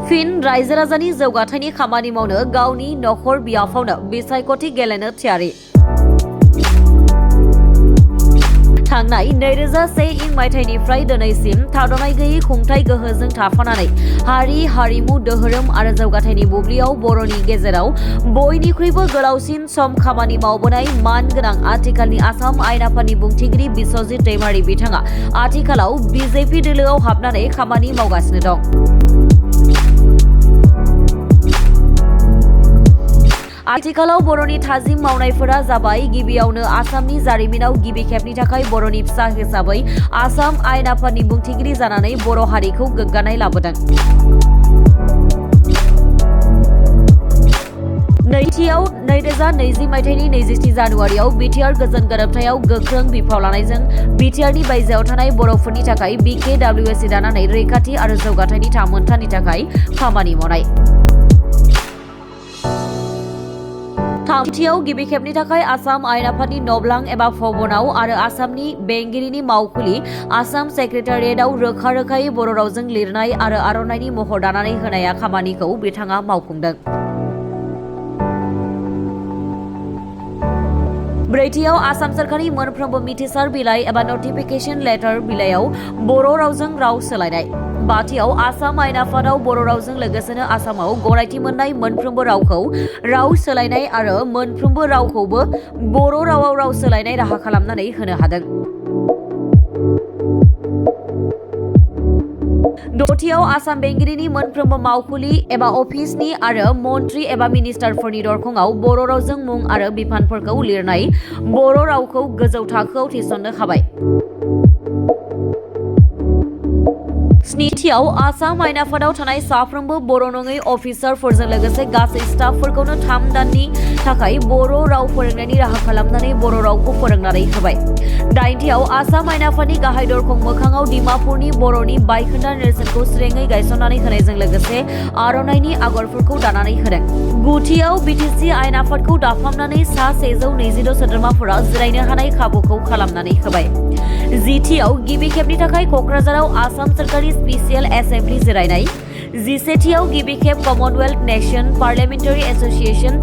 फिन रायजो राजानि जौगाथायनि खामानि मावनो गावनि नखर बियाफावनो बिसायख'थि गेलेनो थियारि। थांनाय 2001 मायथाइनिफ्राय दिनैसिम थाद'नाय गैयै खुंथाय गोहोजों थाफानानै हारि हारिमु दोहोरोम आरो जौगाथायनि बुब्लियाव बर'नि गेजेराव बयनिख्रुइबो गोलावसिन सम खामानि मावबोनाय मानगोनां आथिखालनि आसाम आयेन आफादनि बुंथिगिरि बिस्वजित दैमारि बिथाङा आथिखालाव बिजेपि दोलोआव हाबनानै खामानि मावगासिनो दं। आथिखालाव बर'नि थाजिम मावनायफोरा जाबाय गिबियावनो आसामनि जारिमिनाव गिबि खेबनि थाखाय बर'नि फिसा हिसाबै आसाम आयेन आफादनि बुंथिगिरि जानानै बर' हारिखौ गोग्गानाय लाबोदों। नैथियाव 2020 मायथाइनि 23 जानुवारियाव बिटिआर गोजोन गोरोबथायाव गोख्रों बिफाव लानायजों बिटिआरनि बायजोआव थानाय बर'फोरनि थाखाय BKWSI दानानै रैखाथि आरो जौगाथायनि थामोनथानि थाखाय खामानि मावनाय। थामथियाव गिबि खेबनि थाखाय आसाम आयेन आफादनि नबलां एबा भवनाव आरो आसामनि बेंगिरिनि मावखुलि आसाम सेक्रेटारियेटआव रोखा रोखायै बर' रावजों लिरनाय आरो आर'नाइनि महर दानानै होनाया खामानिखौ बिथाङा मावफुंदों। ब्रैथियाव आसाम सोरखारनि मोनफ्रोमबो मिथिसार बिलाइ एबा नटिफिकेशन लेटार बिलाइयाव बर' रावजों राव सोलायनाय। बाथियाव आसाम आयेन आफादाव बर' रावजों लोगोसेनो आसामाव गनायथि मोननाय मोनफ्रोमबो रावखौ राव सोलायनाय आरो मोनफ्रोमबो रावखौबो बर' रावाव राव सोलायनाय राहा खालामनानै होनो हादों। दथियाव आसाम बेंगिरिनि मोनफ्रोमबो मावखुलि एबा अफिसनि आरो मन्त्रि एबा मिनिस्टारफोरनि दरखंआव बर' रावजों मुं आरो बिफानफोरखौ लिरनाय बर' रावखौ गोजौ थाखोआव थिसननो हाबाय। स्निथियाव आसाम आयेन आफादाव थानाय साफ्रोमबो बर' नङै अफिसारफोरजों लोगोसे गासै स्टाफफोरखौनो 3 दाननि थाखाय बर' राव फोरोंनायनि राहा खालामनानै बर' रावखौ फोरोंनानै होबाय। दाइनथियाव आसाम आयेन आफादनि गाहाय दरखं मोखाङाव डिमापुरनि बर'नि बायखोन्दा नेरसोनखौ स्रेङै गायसननानै होनायजों लोगोसे आर'नाइनि आगरफोरखौ दानानै होदों। गुथियाव बिटिसि आयेन आफादखौ दाफामनानै सा 126 सोद्रोमाफोरा जिरायनो हानाय खाबुखौ खालामनानै होबाय। जिथियाव गिबि खेबनि थाखाय क'क्राझाराव आसाम सोरखारनि स्पेसियेल एसेम्बलि जिरायनाय। जिसेथियाव गिबि खेब कमनवेल्थ नेशन पार्लियामेन्टारि एस'सिएशन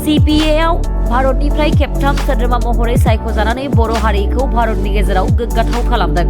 CPA-आव भारतनिफ्राय खेबथाम सोद्रोमा महरै सायख'जानानै बर' हारिखौ भारतनि गेजेराव गोग्गाथाव खालामदों।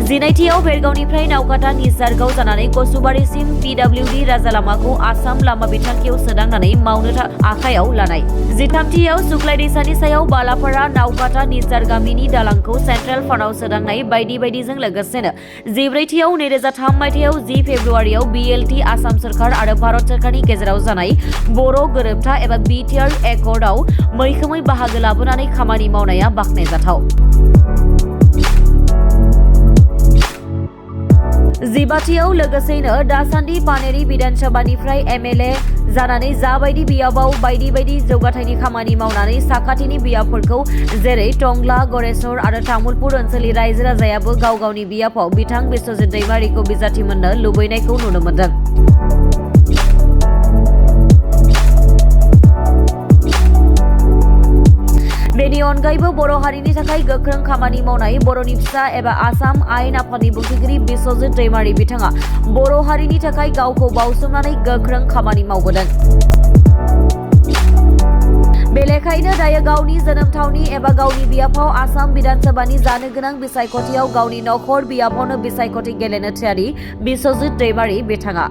जिनैथियाव बेरगावनिफ्राय नावकाटा निसारगाव जानानै कसुबारिसिम PWD राजा लामाखौ आसाम लामा बिथांखियाव सोदांनानै मावनो आखायाव लानाय। जिथामथियाव सुक्लाय दैसानि सायाव बालापारा नावकाटा निसार गामिनि दालांखौ सेन्ट्रेल फान्डआव सोदांनाय बायदि बायदिजों लोगोसेनो 14थियाव 2003 मायथाइयाव 10 फेब्रुवारियाव BLT आसाम सोरखार आरो भारत सोरखारनि गेजेराव जानाय बर' गोरोबथा एबा BTR एकर्डआव मैखोमै बाहागो लाबोनानै खामानि मावनाया बाख्नायजाथाव। 15थियाव लोगोसेनो दासान्दि पानेरि बिधानसभानिफ्राय MLA जानानै जाबायदि बियाबाव बायदि बायदि जौगाथायनि खामानि मावनानै साखाथिनि बियाबफोरखौ जेरै टंला गरेस्वर आरो तामुलपुर ओनसोलनि रायजो राजायाबो गाव गावनि बियाबाव बिथां बिस्वजित दैमारिखौ बिजाथि मोननो लुबैनायखौ नुनो मोनदों। बेनि अनगायैबो बर' हारिनि थाखाय गोख्रों खामानि मावनाय बर'नि फिसा एबा आसाम आयेन आफादनि बुंथिगिरि बिस्वजित दैमारि बिथाङा बर' हारिनि थाखाय गावखौ बावसोमनानै गोख्रों खामानि मावबोदों। बेलेखायनो दायो गावनि जोनोम थावनि एबा गावनि बियाबाव आसाम बिधानसभानि जानो गोनां बिसायख'थियाव गावनि नखर बियाबावनो बिसायख'थि गेलेनो थियारि बिस्वजित दैमारि बिथाङा।